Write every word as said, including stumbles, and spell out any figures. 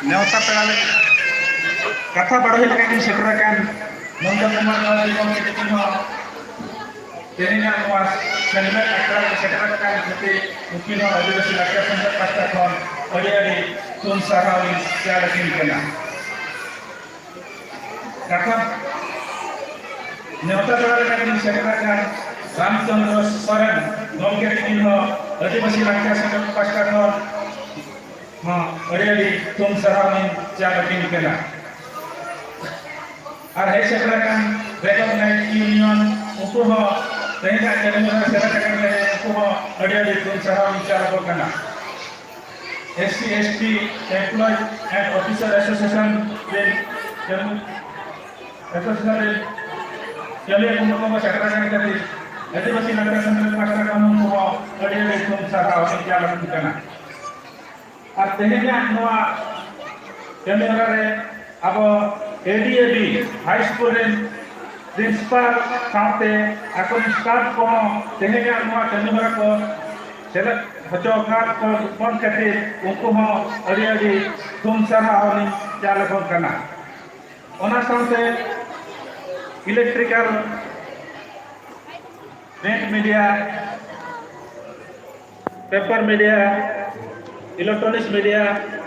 ᱱᱮᱣᱛᱟ ᱯᱮᱲᱟ ᱞᱮᱠᱟ ᱠᱟᱛᱷᱟ ᱵᱟᱰᱟᱭ ᱞᱮᱠᱟ ᱠᱤᱱ ᱥᱮᱴᱮᱨ ᱟᱠᱟᱱ ᱱᱚᱱᱫᱚ ᱠᱩᱢᱟᱨ ᱢᱟᱨᱰᱤ ᱜᱚᱢᱠᱮ ᱛᱟᱹᱠᱤᱱ ᱦᱚᱸ ᱛᱮᱦᱮᱧᱟᱜ ᱱᱚᱣᱟ ᱥᱮᱱᱢᱮᱫ ᱟᱠᱷᱲᱟ ᱨᱮ ᱥᱮᱴᱮᱨ ᱟᱠᱟᱱ ᱠᱷᱟᱹᱛᱤᱨ ᱩᱱᱠᱤᱱ ᱦᱚᱸ ᱟᱹᱫᱤᱵᱟᱹᱥᱤ ᱞᱟᱠᱪᱟᱨ ᱥᱮᱢᱞᱮᱫ ᱯᱟᱦᱴᱟ ᱠᱷᱚᱱ ᱟᱹᱰᱤ ᱟᱹᱰᱤ ᱛᱷᱩᱢ ᱥᱟᱨᱦᱟᱣ ᱞᱤᱧ ᱪᱟᱞ ᱟᱹᱠᱤᱱ ᱠᱟᱱᱟ᱾ ᱠᱟᱛᱷᱟ ᱱᱮᱣᱛᱟ ᱯᱮᱲᱟ ᱞᱮᱠᱟ ᱠᱤᱱ ᱥᱮᱴᱮᱨ ᱟᱠᱟᱱ ᱨᱟᱢᱪᱚᱸᱫᱽᱨᱚ ᱥᱚᱨᱮᱱ ᱜᱚᱢᱠᱮ ᱛᱟᱹᱠᱤᱱ ᱦᱚᱸ ᱟᱹᱫᱤᱵᱟᱹᱥᱤ ᱞᱟᱠᱪᱟᱨ ᱥᱮᱢᱞᱮᱫ ᱯᱟᱦᱴᱟ ᱠᱷᱚᱱ ᱦᱚᱸ ᱟᱹᱰᱤ ᱟᱹᱰᱤ ᱛᱷᱩᱢ ᱥᱟᱨᱦᱟᱣ ᱞᱤᱧ ᱪᱟᱞ ᱟᱹᱠᱤᱱ ᱠᱟᱱᱟ᱾ ᱟᱨ ᱦᱮᱡ ᱥᱮᱴᱮᱨ ᱟᱠᱟᱱ ᱵᱮᱝᱜᱚᱞ ᱱᱟᱭᱤᱴ ᱤᱭᱩᱱᱤᱭᱚᱱ, ᱩᱱᱠᱩ ᱦᱚᱸ ᱛᱮᱦᱮᱧᱟᱜ ᱠᱟᱹᱢᱤ ᱦᱚᱨᱟ ᱥᱮᱞᱮᱫ ᱟᱠᱟᱱ ᱞᱟᱹᱜᱤᱫ ᱩᱱᱠᱩ ᱦᱚᱸ ᱟᱹᱰᱤ ᱟᱹᱰᱤ ᱛᱷᱩᱢ ᱥᱟᱨᱦᱟᱣ ᱤᱧ ᱪᱟᱞ ᱟᱠᱚ ᱠᱟᱱᱟ᱾ S C S T Employees and Officer Association ᱨᱮᱱ ᱠᱟᱹᱢᱤ, Association ᱨᱮᱱ ᱠᱟᱹᱢᱤᱭᱟᱹ ᱠᱚ ᱥᱮᱴᱮᱨ ᱟᱠᱟᱱ ᱠᱷᱟᱹᱛᱤᱨ ᱟᱹᱫᱤᱵᱟᱹᱥᱤ ᱞᱟᱠᱪᱟᱨ ᱥᱮᱢᱞᱮᱫ ᱯᱟᱦᱴᱟ ᱠᱷᱚᱱ ᱩᱱᱠᱩ ᱦᱚᱸ ᱟᱹᱰᱤ ᱟᱹᱰᱤ ᱛᱷᱩᱢ ᱥᱟᱨᱦᱟᱣ ᱤᱧ ᱪᱟᱞ ᱟᱠᱚ ᱠᱟᱱᱟ᱾ ᱟᱨ ᱛᱮᱦᱮᱧᱟᱜ ᱱᱚᱣᱟ ᱠᱟᱹᱢᱤ ᱦᱚᱨᱟ ᱨᱮ ᱟᱵᱚ ᱮ ᱰᱤ ᱮ ᱵᱤ ᱦᱟᱭ ᱥᱠᱩᱞ ᱨᱮᱱ ᱯᱨᱤᱱᱥᱤᱯᱟᱞ ᱥᱟᱶᱛᱮ ᱟᱠᱚᱨᱮᱱ ᱥᱴᱟᱯ ᱠᱚᱦᱚᱸ ᱛᱮᱦᱮᱧᱟᱜ ᱱᱚᱣᱟ ᱠᱟᱹᱢᱤ ᱦᱚᱨᱟ ᱠᱚ ᱥᱮᱞᱮᱫ ᱦᱚᱪᱚ ᱟᱠᱟᱫ ᱠᱚ ᱠᱷᱟᱹᱛᱤᱨ ᱩᱱᱠᱩ ᱦᱚᱸ ᱟᱹᱰᱤ ᱟᱹᱰᱤ ᱛᱷᱩᱢ ᱥᱟᱨᱦᱟᱣ ᱞᱤᱧ ᱪᱟᱞ ᱟᱠᱚ ᱠᱟᱱᱟ᱾ ᱚᱱᱟ ᱥᱟᱶᱛᱮ electrical, print media, paper media, electronics media,